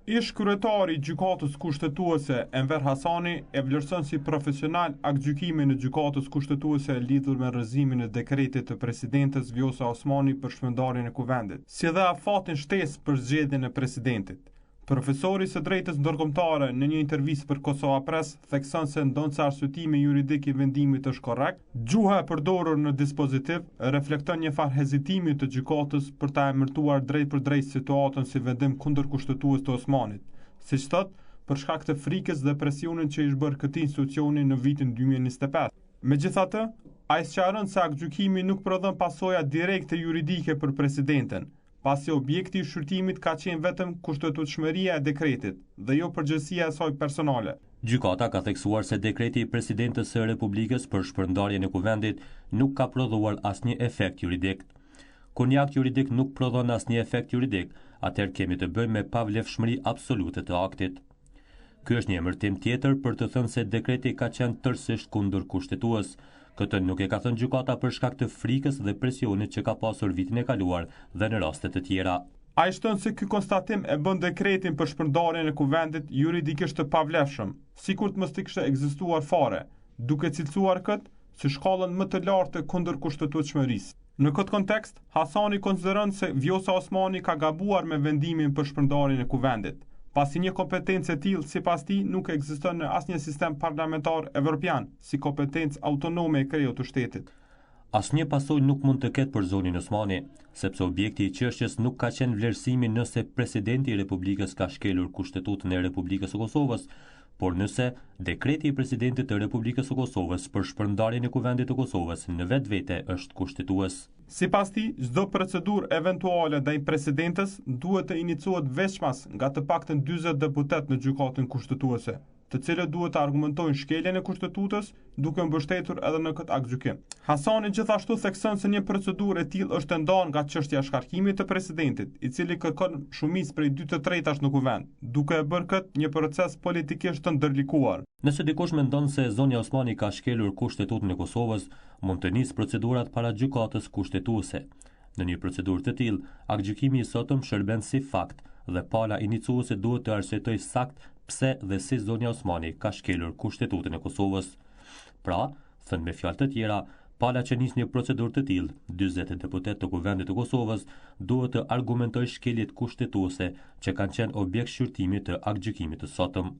Ish-kryetari i Gjykatës Kushtetuese, Enver Hasani, e vlerëson si profesional aktgjykimin e Gjykatës Kushtetuese lidhur me rrëzimin e dekretit të presidentes Vjosa Osmani për shpërndarjen e Kuvendit, si dhe afatin shtesë për zgjedhjen e presidentit. Profesori i së drejtës ndërkombëtare në një intervistë për Kosova Press thekson se ndonëse arsyetimi juridik i vendimit është korrekt, gjuha e përdorur në dispozitiv reflekton një farë hezitimi të gjykatës për ta emërtuar drejtpërdrejt situatën si vendim kundërkushtetues të Osmanit, siç thotë, për shkak të frikës dhe presionit që i është bërë këtij institucioni në vitin 2025. Megjithatë, ai sqaron se aktgjykimi nuk prodhon pasoja direkte juridike për presidenten, pasi objekti i shqyrtimit ka qenë vetëm kushtetutshmëria e dekretit dhe jo përgjegjësia e saj personale. Gjykata ka theksuar se dekreti i Presidentes së Republikës për shpërndarjen e Kuvendit nuk ka prodhuar asnjë efekt juridik. Kur një akt juridik nuk prodhon asnjë efekt juridik, atëherë kemi të bëjmë me pavlefshmëri absolute të aktit. Ky është një emërtim tjetër për të thënë se dekreti ka qenë tërësisht kundërkushtetues. Këtë nuk e ka thënë gjykata për shkak të frikës dhe presionit që ka pasur vitin e kaluar dhe në raste të tjera. Ai shton se ky konstatim e bën dekretin për shpërndarjen e Kuvendit juridikisht të pavlefshëm, sikur të mos të kishte ekzistuar fare, duke cilësuar këtë si shkallën më të lartë të kundërkushtetutshmërisë. Në këtë kontekst, Hasani konsideron se Vjosa Osmani ka gabuar me vendimin për shpërndarjen e Kuvendit, pasi një kompetencë e tillë, sipas tij, nuk ekziston në asnjë sistem parlamentar evropian, si kompetencë autonome e kreut të shtetit. Asnjë pasojë nuk mund të ketë për zonjën Osmani, sepse objekti i çështjes nuk ka qenë vlerësimi nëse Presidenti i Republikës ka shkelur Kushtetutën e Republikës së Kosovës, por nëse dekreti i Presidentit të Republikës së Kosovës për shpërndarjen e Kuvendit të Kosovës në vetvete është kushtetues. Sipas tij, çdo procedurë eventuale ndaj Presidentes duhet të iniciohet veçmas nga të paktën 40 deputetë në Gjykatën Kushtetuese. të cilët duhet të argumentojnë shkeljen e Kushtetutës, duke u mbështetur edhe në këtë aktgjykim. Hasani gjithashtu thekson se një procedurë e tillë është e ndarë nga çështja e shkarkimit të presidentit, i cili kërkon shumicë prej 2/3 në Kuvend, duke e bërë këtë një proces politikisht të ndërlikuar. Nëse dikush mendon se zonja Osmani ka shkelur Kushtetutën e Kosovës, mund të nisë procedurat para Gjykatës Kushtetuese. Në një procedurë të tillë, aktgjykimi i sotëm shërben si fakt dhe pala inicuese duhet të arsyetojë saktë pse dhe si zonja Osmani ka shkelur Kushtetutën e Kosovës. Pra, thënë me fjalë të tjera, pala që nis një procedurë të tillë, 40 deputetë të Kuvendit të Kosovës, duhet të argumentojë shkeljet kushtetuese që kanë qenë objekt shqyrtimi të aktgjykimit të sotëm.